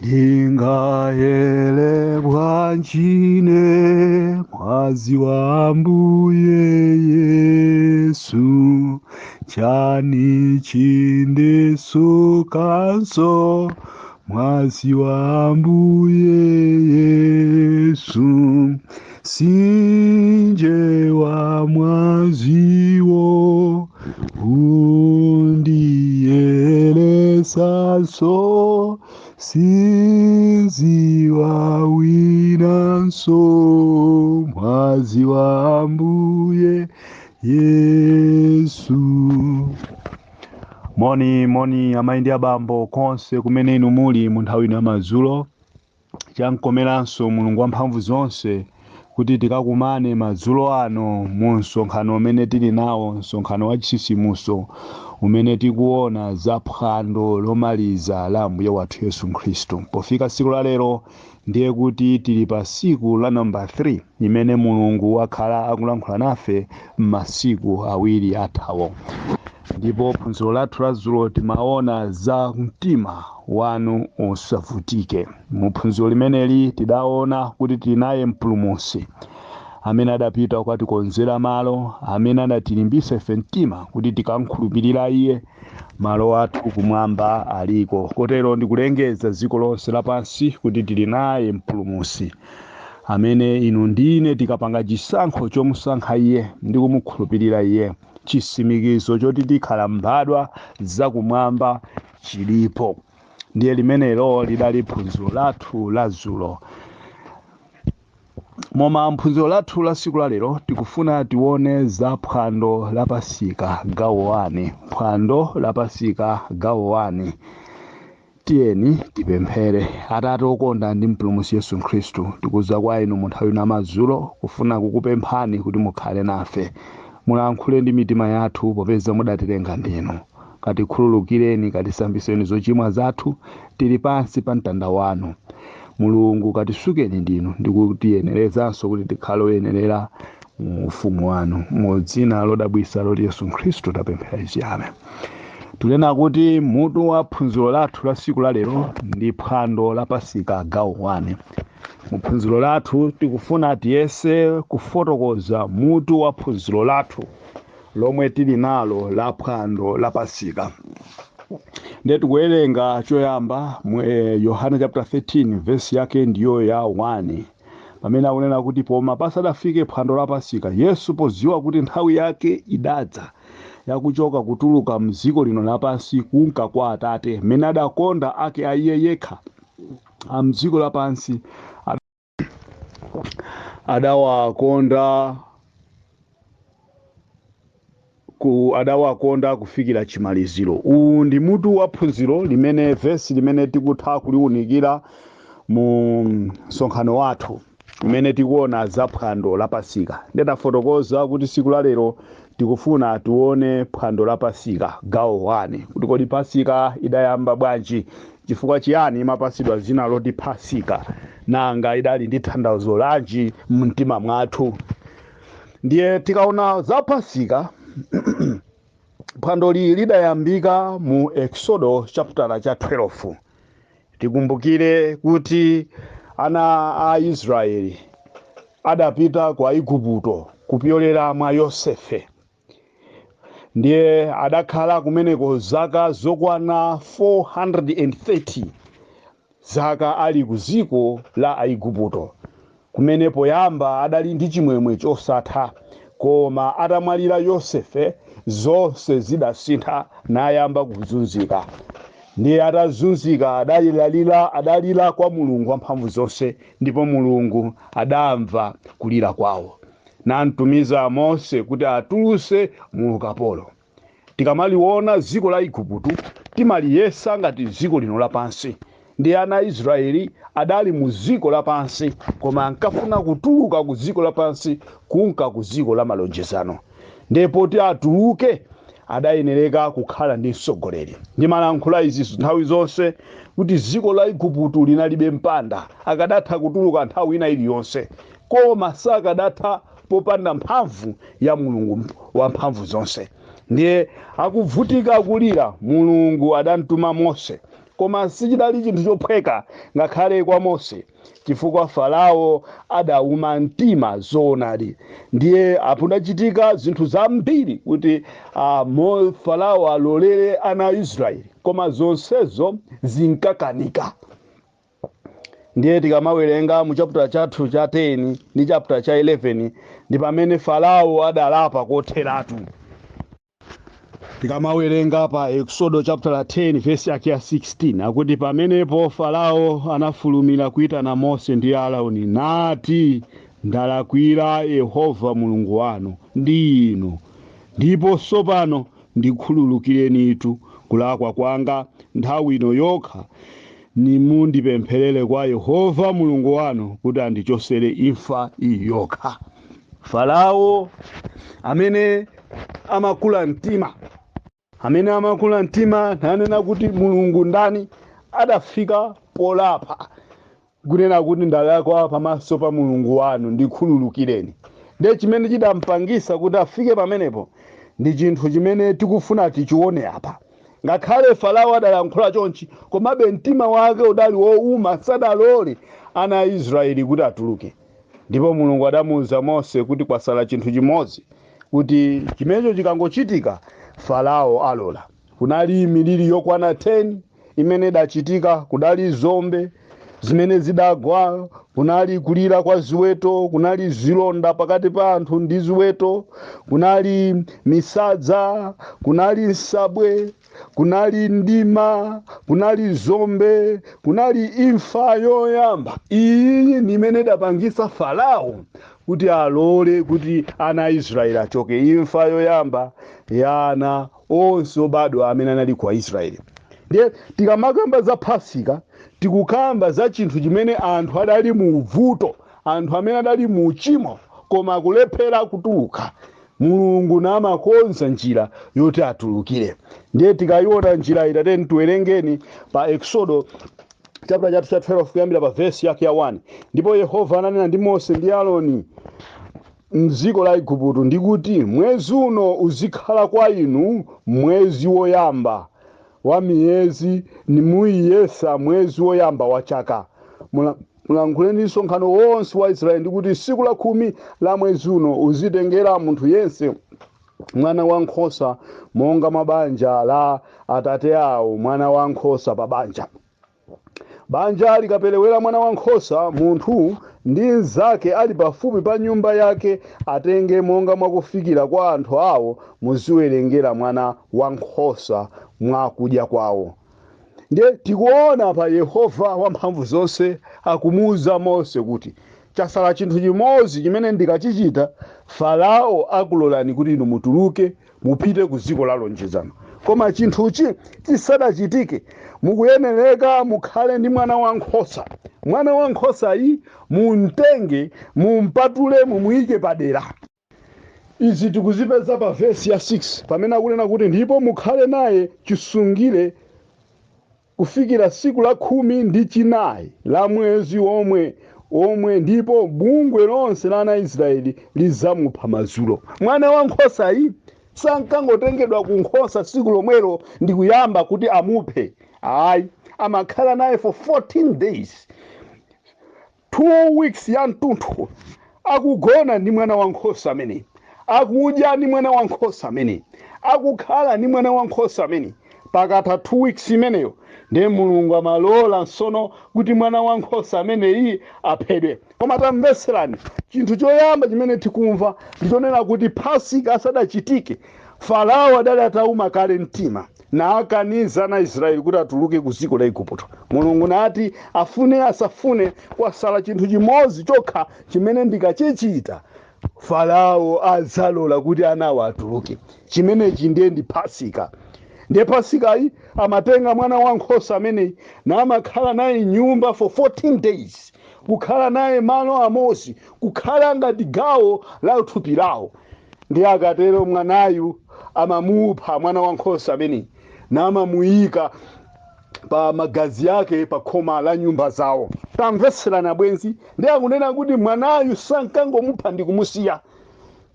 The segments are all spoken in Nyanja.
Ndingayele bwanji ine mwazi wa Ambuye Yesu, chani chindisukanso mwazi wa Ambuye Yesu, mtsinje wa mwaziwo undiyelesanso, sindidziwa winanso mwazi wa Ambuye Yesu. Moni moni amayi ndi abambo konse kumene inu muli mu nthawi ino yamadzulo. Chamkomeranso Mulungu wamphamvu zonse kuti tikakumane madzulo ano mu msonkhano umene tili nawo, msonkhano wa chitsitsimutso umene tikuona za phwando lomaliza la Ambuye wathu Yesu Khristu. Pofika tsiku la lero ndiye kuti tili pa tsiku la namba 3 imene Mulungu wakhala akulankhula nafe m'masiku awiri athawo. Ndipo phunziro lathu la dzulo timaona za mtima wanu usavutike. Mu phunziro limeneli tidaona kuti tili naye Mpulumutsi amene adapita kukatikonzera malo, amene adatilimbitsa ife mtima kuti tikamkhulupirira iye, malo athu kumwamba aliko. Kotero ndikulengeza dziko lonse lapansi kuti tili naye Mpulumutsi amene inu ndine tikapanga chisankho chomusankha iye ndi kumukhulupirira iye, chitsimikizo choti tikhala mbadwa zakumwamba chilipo. Ndiye limenelo lidali phunziro lathu la dzulo. Moma phunziro lathu la tsiku la lero tikufuna tione za phwando la Pasika gawo 1. Phwando la Pasika gawo 1. Tiyeni tipemphere. Atate okonda ndi Mpulumutsi Yesu Khristu, tikudza kwa inu mu nthawi ino yamadzulo kufuna kukupemphani kuti mukhale nafe, mulankhule ndi mitima yathu popeza mudatilenga ndinu. Katikhululukireni, katisambiseni zochimwa zathu, tili pansi pa mtanda wanu. Mulungu, katisukeni ndinu ndi kutiyenerezanso kuti tikhale oyenerera mu ufumu wanu. Mu dzina lodabwitsa loti Yesu Khristu tapemphera izi, amen. Tunena kuti mutu wa phunziro lathu la tsiku la lero ndi phwando la Pasika gawo 1. Mu phunziro lathu tikufuna tiyese kufotokoza mutu wa phunziro lathu lomwe tili nalo la phwando la Pasika. Ndiye tikuwerenga choyamba mu Yohane chapter 13 verse yake ndiyo ya 1, pamene akunena kuti poma pasadafike phwando la Pasika, Yesu podziwa kuti nthawi yake idadza yakuchoka kutuluka mdziko lino lapansi kunka kwa Atate, mmene adakonda ake a iye yekha a mdziko lapansi adawakonda kufikira chimaliziro. Uwu ndi mutu wa phunziro limene vesi limene tikutha kuliwunikira mu msonkhano wathu umene tikuona za phwando la Pasika. Ndidafotokoza kuti tsiku la lero tikufuna tione phwando la Pasika gawo 1, kuti kodi Pasika idayamba bwanji, chifukwa chiyani imapasidwa dzina loti Pasika, nanga idali ndi tanthauzo lanji mumtima mwathu. Ndiye tikaona za Pasika, phwandoli lidayambika mu Exodo chapter cha 12. Tikumbukire kuti ana a Israeli adapita ku Aigupto kupyolera mwa Yosefe, ndiye adakhala kumeneko zaka zokwana 430 zaka ali ku dziko la Aigupto, kumene poyamba adali ndi chimwemwe chosatha. Koma atamwalira Yosefe zonse zidasintha, nayamba kuzunzika. Ndiye atazunzika adalira kwa Mulungu wamphamvu zonse, ndipo Mulungu adamva kulira kwawo namtumiza Mose kuti atuluse mu ukapolo. Tikamaliona dziko la Igupto timaliyesa ngati dziko lino lapansi. Ndi ana a Israeli adali mu dziko lapansi, koma ankafuna kutuluka ku dziko lapansi kunka ku dziko la malonjezano. Ndipo poti atuluke adayenereka kukhala ndi mtsogoleri. Ndimalankhula izi nthawi zonse kuti dziko la Igupto linalibe mpanda, akadatha kutuluka nthawi ina iliyonse, koma sakadatha popanda mphamvu ya Mulungu wamphamvu zonse. Ndiye akuvutika akulira, Mulungu adamtuma Mose Koma sichidali chinthu chophweka ngakhale kwa Mose, chifukwa Farao adawuma mtima zoonadi. Ndiye apudachitika zinthu zambiri kuti Farao alolere ana a Israeli, koma zonsezo zinkakanika. Ndiye tikamawerenga mu chapter chathu cha 10 ndi chapter cha 11, ndi pamene Farao adalapa kotheratu. Tikamawerenga pa Exodo chapter 10 verse yake ya 16, akuti, "Pamenepo Farao anafulumira kuitana Mose ndi Aaroni nati, 'Ndalakwira Yehova Mulungu wanu ndi inu. Ndipo tsopano ndikhululukirenitu kulakwa kwanga nthawi ino yokha, nimundipempherere kwa Yehova Mulungu wanu kuti andichosere imfa iyi yokha.'" Farao amene amakula mtima, amene amakula mtima nanena kuti Mulungu ndani, adafika polapa kunena kuti, "Ndalakwa pamaso pa Mulungu wanu, ndikhululukireni." Ndiye chimene chidampangisa kuti afike pamenepo ndi chinthu chimene tikufuna tichione apa. Ngakhale Farao adalankhula chonchi, komabe mtima wake udali wowuma, sadalole ana a Israeli kuti atuluke. Ndipo Mulungu adamuwuza Mose kuti kwasala chinthu chimodzi, kuti chimenecho chikangochitika Farao alola. Kunali miliri yokwana 10 imene idachitika. Kudali zombe zimene zidagwa, kunali kulira kwa ziweto, kunali zilonda pakati pa anthu ndi ziweto, kunali misadza, kunali nsabwe, kunali ndima, kunali zombe, kunali imfa yoyamba. Iyi ndi imene idapangisa Farao kuti alole kuti ana a Israeli achoke, imfa yoyamba ya ana onse obadwa amene anali ku Israeli. Ndiye tikamakamba za Pasika, tikukamba za chinthu chimene anthu adali mu vuto, anthu amene adali mu uchimo koma akulephera kutuluka, Mulungu namakonza njira yoti atulukire. Ndiye tikayiona njira iyi, tateni tiwerengeni pa Exodo chapter chathu cha 12 kuyambira pa vesi yake ya 1. "Ndipo Yehova ananena ndi Mose ndi Aaroni mdziko la Igupto, ndikuti, 'Mwezi uno uzikhala kwa inu mwezi woyamba wa miyezi, nimuyiyesa mwezi woyamba wa chaka. Mulankhuleni msonkhano wonse wa Israeli ndikuti, tsiku la 10 la mwezi uno uzitengera munthu yense mwana wankhosa monga mwa banja la atate awo, mwana wankhosa pa banja. Banja likaperewera mwana wankhosa, munthu ndi mnzake ali pafupi pa nyumba yake atenge monga mwakufikira kwa anthu awo, muziwerengera mwana wankhosa mwakudya kwawo.'" Ndiye tikuona pa Yehova wamphamvu zonse akumuwuza Mose kuti chasala chinthu chimodzi chimene ndikachichita, Farao akulolani kuti inu mutuluke mupite ku dziko la lonjezano. Koma chinthuchi chisadachitike, mukuyenereka mukhale ndi mwana wankhosa. Mwana wankhosa iyi mumtenge, mumpatule, mumuyike padera. Izi tikuzipeza pa vesi ya 6, pamene akunena kuti, "Ndipo mukhale naye chisungire kufikira tsiku la 14 la mwezi omwe omwe, ndipo bungwe lonse la ana a Israeli lidzamupha madzulo." Mwana wankhosayi sankangotengedwa ku nkhosa tsiku lomwelo ndi kuyamba kuti amuphe, ayi. Amakhala naye for 14 days, 2 weeks ya mtunthu, akugona ndi mwana wankhosa amene, akudya ndi mwana wankhosa amene, akukhala ndi mwana wankhosa amene. Pakatha 2 weeks imeneyo, ndiye Mulungu amalola nsono kuti mwana wankhosa ameneyi aphedwe. Koma tamvetserani, chinthu choyamba chimene tikumva ndichonena kuti Pasika asadachitike, Farao adali atauma kale mtima naakaniza ana Israeli kuti atuluke ku dziko la Igupto. Mulungu nati, afune asafune, kwasala chinthu chimodzi chokha chimene ndikachichita Farao adzalola kuti anawo atuluke. Chimenechi ndiye ndi Pasika. Ndiye Pasikayi amatenga mwana wankhosa ameneyi namakhala naye nyumba for 14 days, kukhala naye malo amodzi, kukhala ngati gawo la thupi lawo. Ndiye akatero mwanayu amamupha mwana wankhosa ameneyi namamuyika pa magazi ake pa khoma la nyumba zawo. Tamvetserani abwenzi, ndiye akunena kuti mwanayu sankangomupha ndi kumusiya,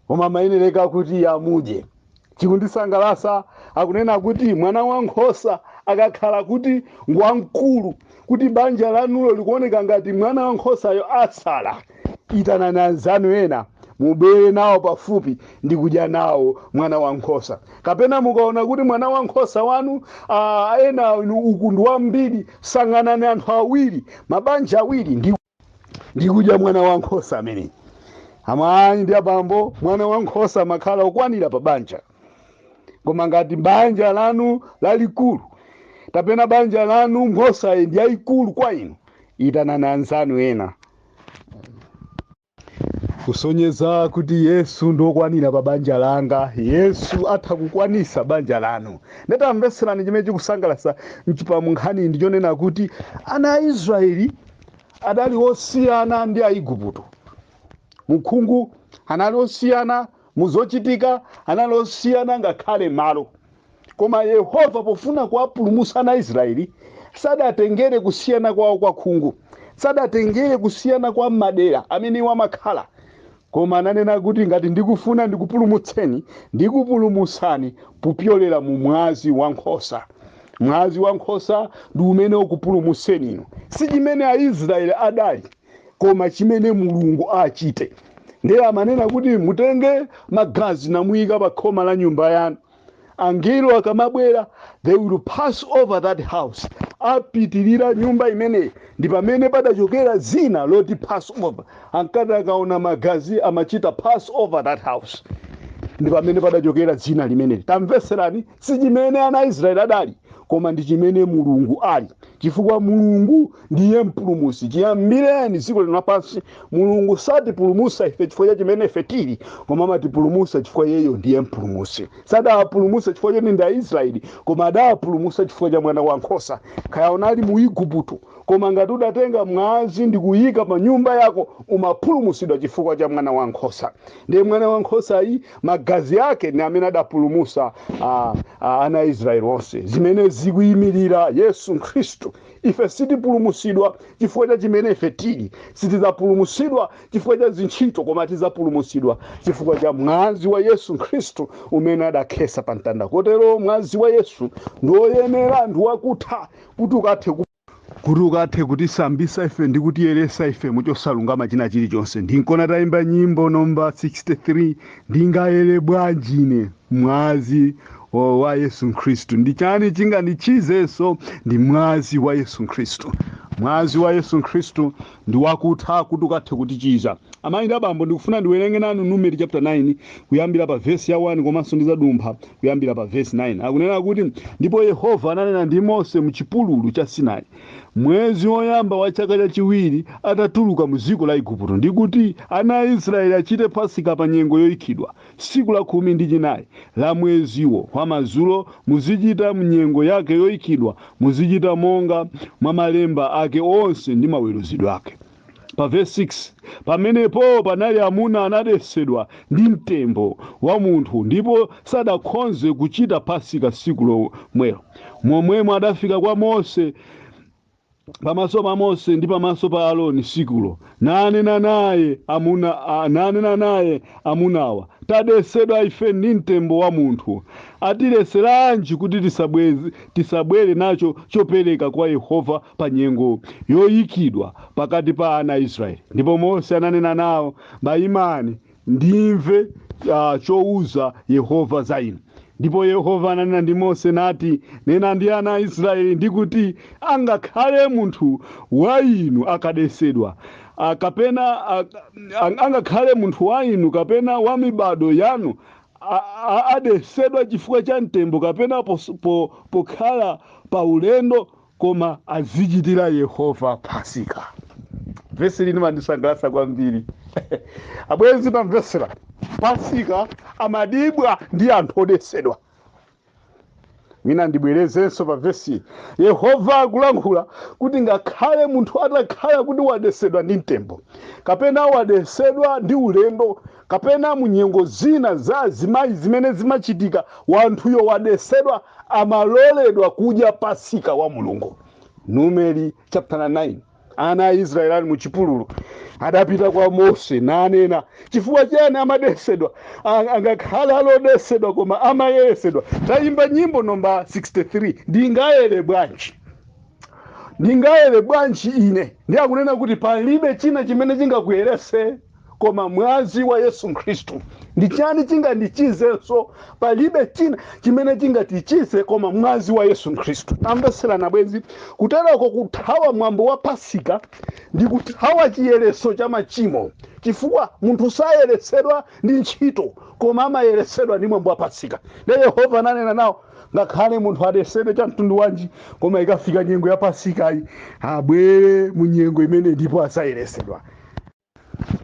koma amayenereka kuti amudye. Chikundisangalasa, akunena kuti mwana wankhosa Akakhala kuti ngwamkulu, kuti banja lanulo likuoneka ngati mwana wankhosayo asala, itanani anzanu ena, mubwere nawo pafupi ndi kudya nawo mwana wankhosa. Kapena mukaona kuti mwana wankhosa wanu ena uku ndi wambiri, sanganani anthu awiri, mabanja awiri, ndi kudya mwana wankhosa ameneyi. Amayi ndi abambo, mwana wankhosa amakhala okwanira pa banja. Koma ngati banja lanu lalikulu, kapena banja lanu nkhosa ndi yayikulu kwa inu, itanani anzanu ena, kusonyeza kuti Yesu ndokwanira pa banja langa. Yesu atha kukwanisa banja lanu. Ndetamveserani, chimene chikusangalatsa pa nkhani ndi chonena kuti ana a Israeli adali osiyana ndi Aigupto mukhungu, anali osiyana muzochitika, anali osiyana ngakhale malo. Koma Yehova pofuna kuwapulumutsa ana a Israeli, sadatengere kusiyana kwawo kwa khungu, sadatengere kusiyana kwa madera amene iwo amakhala, koma ananena kuti, "Ngati ndikufuna ndikupulumutseni, ndikupulumutsani kupyolera mu mwazi wa nkhosa. Mwazi wa nkhosa ndi umene ukupulumutseni inu." Si chimene Aisraeli adali, koma chimene Mulungu achite. Ndiye amanena kuti mutenge magazi namuyika pa khoma la nyumba yanu. Angelo akamabwera, they will pass over that house, apitirira nyumba imeneyi. Ndi pamene padachokera zina loti Passover. Ankati akaona magazi, amachita pass over that house. Ndi pamene padachokera dzina limeneli. Tamveserani, si chimene ana a Israeli adali, koma ndi chimene Mulungu ali, chifukwa Mulungu ndiye mpulumutsi. Chiyambireni dziko lino lapansi, Mulungu satipulumutsa ife chifukwa cha chimene ife tili, koma amatipulumutsa chifukwa iyeyo ndiye mpulumutsi. Sadawapulumutsa chifukwa choti ndi Aisraeli, koma adawapulumutsa chifukwa cha mwana wankhosa. Kaya unali mu Igupto, koma ngati udatenga mwazi ndi kuyika pa nyumba yako, umapulumutsidwa chifukwa cha mwana wankhosa. Ndiye mwana wankhosayi, magazi ake ndi amene adapulumutsa ana a Israeli onse, zimene zikuyimirira Yesu Khristu. Ife sitipulumutsidwa chifukwa cha chimene ife tili, sitidzapulumutsidwa chifukwa cha zintchito, koma tidzapulumutsidwa chifukwa cha mwazi wa Yesu Khristu umene adakhetsa pa mtanda. Kotero mwazi wa Yesu ndi woyenera, ndi wakutha kuti ukathe kutisambisa ife ndi kutiyeresa ife muchosalungama china chilichonse. Ndinkona tayimba nyimbo nomba 63, "Ndingayere bwanji ine mwazi wa Yesu Khristu? Ndi chani chingandichizenso?" Ndi mwazi wa Yesu Khristu. Mwazi wa Yesu Khristu ndi wakutha kuti ukathe kutichiza. Amayi ndi abambo, ndikufuna ndiwerenge nanu Numeri chapter 9 kuyambira pa vesi ya 1, komanso ndizadumpha kuyambira pa vesi 9. Akunena kuti, "Ndipo Yehova ananena ndi Mose mu chipululu cha Sinai, mwezi woyamba wa chaka chachiwiri atatuluka mu dziko la Igupto, ndi kuti ana a Israeli achite Pasika pa nyengo yoyikidwa, tsiku la 14 la mweziwo wa madzulo muzichita mnyengo yake yoyikidwa, muzichita monga mwa malemba ake onse ndi maweruzidwe ake." Pa verse 6, "Pamenepo panali amuna anadetsedwa ndi mtembo wa munthu, ndipo sadakhonze kuchita Pasika tsiku lomwelo. Momwemo adafika kwa Mose, pamaso pa Mose ndi pamaso pa Aaroni tsikulo, nanena naye amunawa, 'Tadetsedwa ife ndi mtembo wa munthu. Atiletseranji kuti tisabwere nacho chopereka kwa Yehova pa nyengo yoyikidwa pakati pa ana a Israeli?' Ndipo Mose ananena nawo, 'Bayimani, ndimve chowuza Yehova za inu.' Ndipo Yehova ananena ndi Mose nati, 'Nena ndi ana a Israeli ndi kuti, angakhale munthu wa inu akadetsedwa, kapena angakhale munthu wa inu kapena wa mibado yanu adetsedwa chifukwa cha mtembo kapena pokhala pa ulendo, koma azichitira Yehova Pasika.'" Vesi lino mandisangalatsa kwambiri. Abwenzi, tamvesera, Pasika amadibwa ndi anthu odetsedwa. Mwina ndibwerezenso pa vesi. Yehova akulankhula kuti ngakhale munthu atakhala kuti wadetsedwa ndi mtembo, kapena wadetsedwa ndi ulendo, kapena mu nyengo zina za azimayi zimene zimachitika, wanthuyo wadetsedwa, amaloledwa kudya Pasika wa Mulungu. Numeri chapter 9, ana a Israeli ali mu chipululu, Adapita kwa Mose nanena, chifukwa chani amadesedwa? Angakhale alodesedwa koma amayeresedwa. Tayimba nyimbo nomba 63, ndingayere bwanji, ndingayere bwanji ine? Ndi akunena kuti palibe china chimene chingakuyerese koma mwazi wa Yesu Khristu. Ndi chani chingandichizenso? Palibe china chimene chingatichize koma mwazi wa Yesu Khristu. Tamveserana bwenzi, kuterako kuthawa mwambo wa Pasika ndi kuthawa chiyereso cha machimo, chifukwa munthu sayeretsedwa ndi ntchito koma amayeretsedwa ndi mwambo wa Pasika. Ndiye Yehova ananena nawo, ngakhale munthu adesedwe cha mtundu wanji, koma ikafika nyengo ya Pasikayi abwere mu nyengo imene ndipo asayeretsedwa,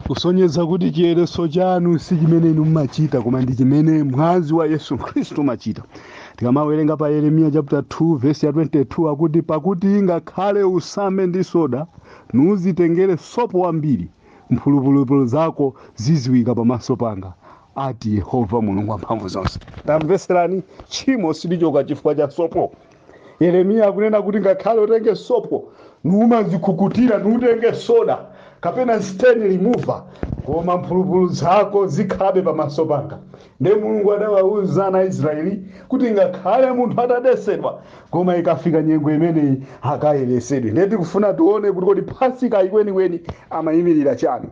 kusonyeza kuti chiyereso chanu si chimene inu mumachita koma ndi chimene mwazi wa Yesu Khristu umachita. Tikamawerenga pa Yeremiya chapter 2 verse ya 22, akuti, pakuti ngakhale usambe ndi soda, nuzitengere sopo wambiri, mphulupulu zako ziziwika pamaso panga, ati Yehova Mulungu wamphamvu zonse. Tamveserani, tchimo silichoka chifukwa cha sopo. Yeremiya akunena kuti ngakhale utenge sopo numazikhukhutira, nutenge soda kapena stain remover, koma mphulupulu zako zikhabe pamaso panga. Ndiye Mulungu adawawuza ana Israeli kuti ngakhale munthu atadesedwa, koma ikafika nyengo imeneyi akayeresedwe. Ndiye tikufuna tione kuti kodi Pasika ikwenikweni amayimirira chani?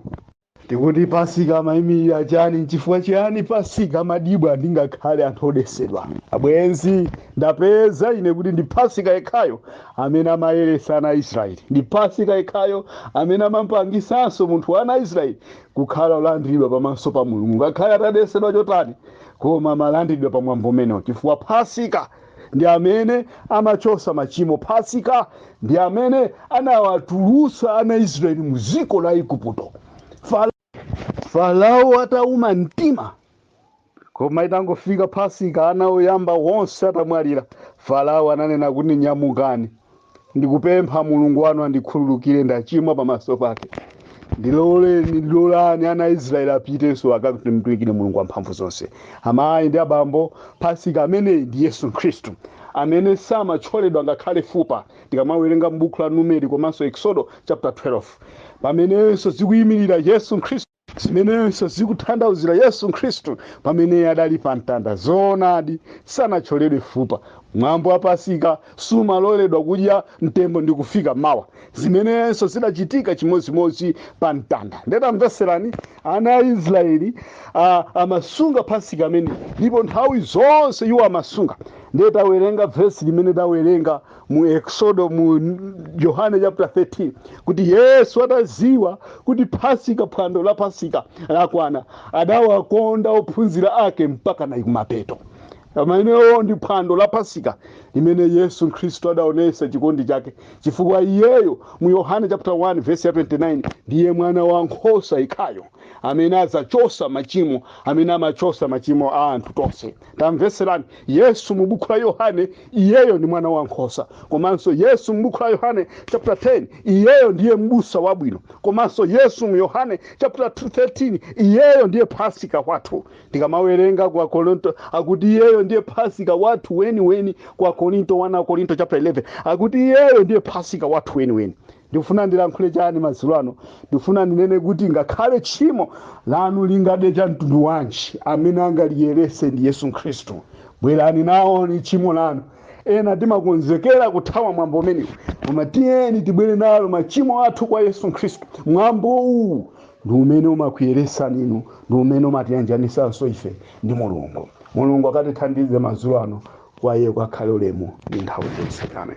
Tikuti Pasika amayimirira chani? Nchifukwa chiyani Pasika amadibwa ndingakhale anthu odesedwa? Abwenzi, ndapeza ine kuti ndi Pasika yekhayo amene amayeresa ana Israeli, ndi Pasika yekhayo amene amampangisanso munthu wa ana Israeli kukhala olandiridwa pamaso pa Mulungu, ngakhale atadesedwa chotani, koma amalandiridwa pamwambo umenewo, chifukwa Pasika ndi amene amachosa machimo. Pasika ndi amene anawatulusa ana Israeli mu dziko la Igupto, Farao atauma mtima. Koma itangofika Pasika, ana oyamba wonse atamwalira, Farao ananena kuti, nyamukani, ndikupempha Mulungu wanu andikhululukire, ndachimwa pamaso pake, ndiloleni, ndilolani ana a Israeli apitenso akatumikire Mulungu wamphamvu zonse. Amayi ndi abambo, Pasika ameneyi ndi Yesu Khristu amene samathyoledwa ngakhale fupa, tikamawerenga m'buku la Numeri komanso Exodo chapter 12, pamenenso zikuyimirira Yesu Khristu, zimenenso zikutanthauzira Yesu Khristu pamene adali pa mtanda. Zoonadi, sanathyoledwe fupa. Mwambo wa Pasika sumaloledwa kudya mtembo ndi kufika mawa, zimenenso zidachitika chimodzimodzi pa mtanda. Ndetamveserani, ana a Israeli amasunga Pasika amene, ndipo nthawi zonse iwo amasunga. Ndiye tawerenga vesi limene tawerenga mu Exodo, mu Yohane chapter 13, kuti Yesu ataziwa kuti Pasika, phwando la Pasika lakwana, adawakonda ophunzira ake mpaka na kumapeto. Pamenewo ndi phwando la Pasika limene Yesu Khristu adaonesa chikondi chake, chifukwa iyeyo mu Yohane chapter 1 verse ya 29 ndiye mwana wa nkhosa ikhayo amene adzachosa machimo, amene amachosa machimo a anthu tonse. Tamveserani, Yesu mu buku la Yohane, iyeyo ndi mwana wa nkhosa. Komanso Yesu mu buku la Yohane chapter 10, iyeyo ndiye mbusa wabwino. Komanso Yesu mu Yohane chapter 13, iyeyo ndiye Pasika wathu. Tikamawerenga kwa Korinto, akuti iyeyo ndiye Pasika wathu weniweni. Kwa Korinto, 1 Korinto chapter 11, akuti iyeyo ndiye Pasika wathu weniweni. Ndikufuna ndilankhule chani madzulo ano? Ndikufuna ndinene kuti ngakhale tchimo lanu lingade cha mtundu wanji, amene angaliyerese ndi Yesu Khristu. Bwerani nawo ni tchimo lanu. Ena timakonzekera kuthawa mwambo umenewu, koma tiyeni tibwere nalo machimo athu kwa Yesu Khristu. Mwambo uwu ndi umene umakuyeresani inu, ndi umene umatiyanjanisanso ife ndi Mulungu. Mulungu akatithandize madzulo ano. Kwa iye kwakhale ulemu ndi nthawi zonse. Amen.